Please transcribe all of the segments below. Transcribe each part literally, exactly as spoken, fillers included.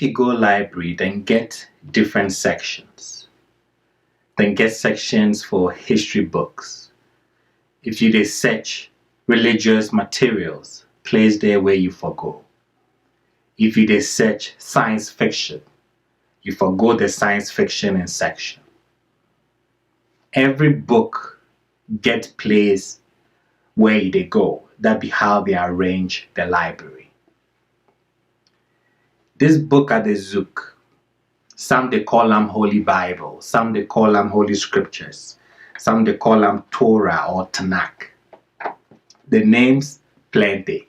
you go library, then get different sections. Then get sections for history books. If you dey search religious materials, place there where you for go. If you dey search science fiction, you for go the science fiction in section. Every book get place where e dey go. That be how they arrange the library. This book I dey zook, some dey call am Holy Bible, some dey call am Holy Scriptures, some dey call am Torah or Tanakh. The names plenty,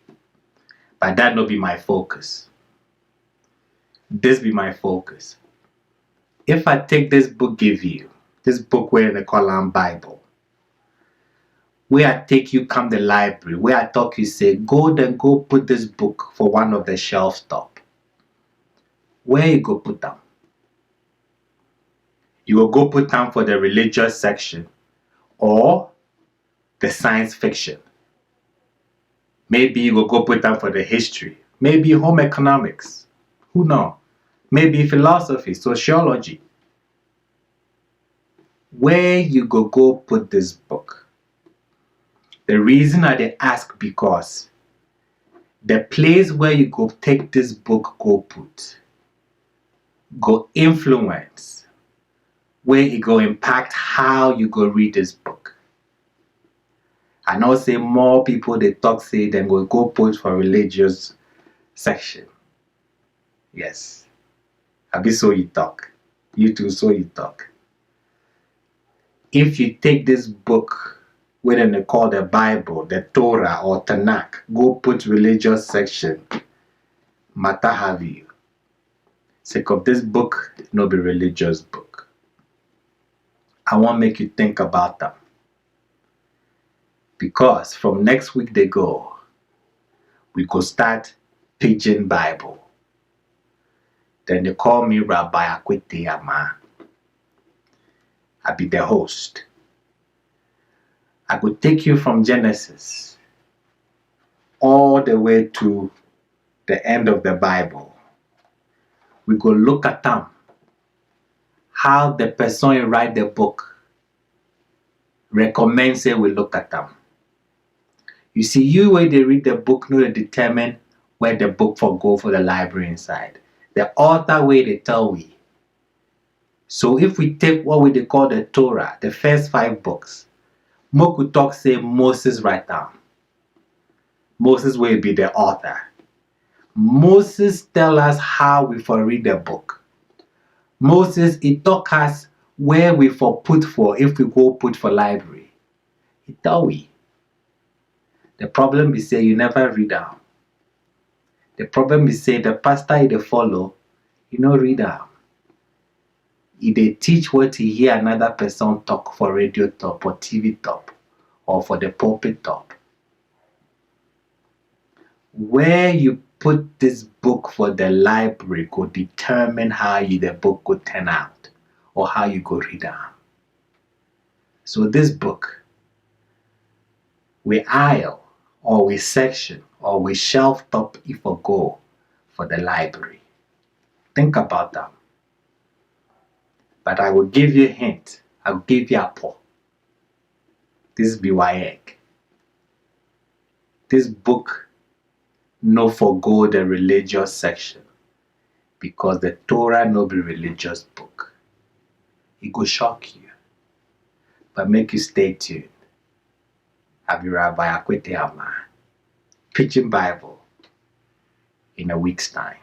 but that no be my focus. This be my focus. If I take this book give you, this book wey dem dey call am Bible, wey I take you come the library, wey I talk you say, go then go put this book for one of the shelf top, where you go put am? You go go put am for the religious section or the science fiction? Maybe you go go put am for the history. Maybe home economics. Who know? Maybe philosophy, sociology. Where you go go put this book? The reason I dey ask because the place where you go take this book go put go influence where e go impact how you go read this book. I know say more people dey talk say dem go go put for religious section. Yes. Abi so you talk? You too, so you talk. If you take this book wey dem dey call the Bible, the Torah or Tanakh, go put religious section, matter have you. Sake of this book no be religious book. I wan make you think about am. Because from next week dey go, we go start Pidgin Bible. Dem dey call me Rabbi Akwete Ama. I be the host. I go take you from Genesis all the way to the end of the Bible. We go look at am, how the person wey write the book recommend say we look at am. You see, you wey dey read the book no dey determine where the book for go for the library inside. The author wey dey tell we. So if we take what we dey call the Torah, the first five books, make we talk say Moses write am. Moses wey be the author. Moses tell us how we for read the book. Moses, e talk us where we for put for if we go put for library. E tell we. The problem be say you never read am. The problem be say the pastor you dey follow, you no read am. E dey teach what e hear another person talk for radio top or T V top or for the pulpit top. Where you put this book for the library go determine how you the book go turn out or how you go read am. So this book, we aisle or we section or we shelf top e for go for the library. Think about am. But I will give you a hint. I will give you a po. This be WAEC. This book no for go the religious section because the Torah no be religious book. E go shock you, but make you stay tuned. I be Rabbi Akwete Ama. Pidgin Bible in a week's time.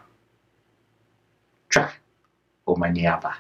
Try. Omaniaba.